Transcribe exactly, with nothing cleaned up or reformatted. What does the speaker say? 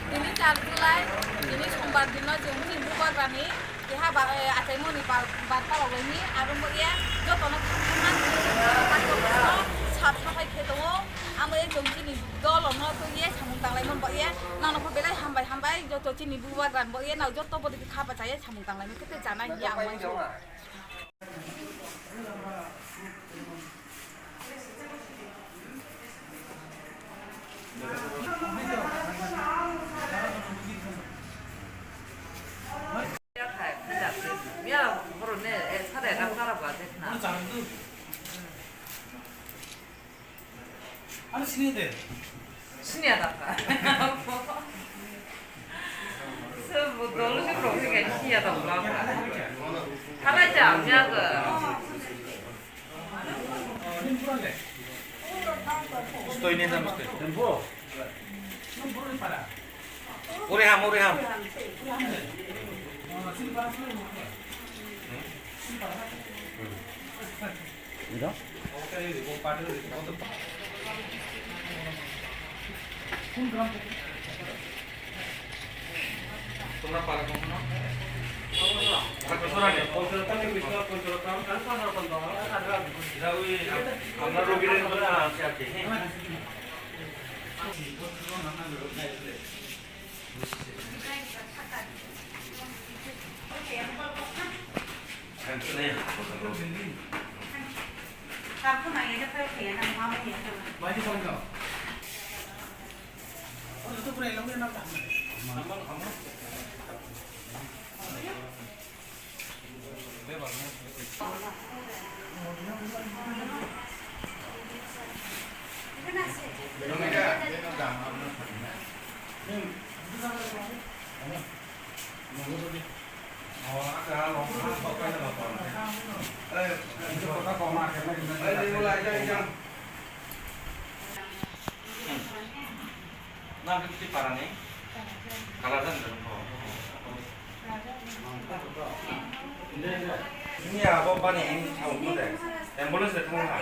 Tini char July, tini sombar dino chwng chini bubagrani keha ba, eh, achaimoni bar, bar palok laini, aro bo ye jotono thangma sap saphai khe tongo. Amo ye chwng chini dolono twi ye samung tanglaimani bo ye, nono pho belai hambai hambai, joto chini bubagrani bo ye, nang joto bo kha bachai ye samung tanglaimani khe tei chana hiya ang uansuk. Ano sini de. Sini ada ka. Sebotol si prok si kain sini ada pulang ka. Halai jam ya ke. Stoi ni jam stoi. Ore ham, ore ham. Ida? Tomra para kono? Amra rogi re. Nang kiti parani? Kalajan dong ko. Ini apa, apa nih ini tahu kok deh? Ambulance datang lah.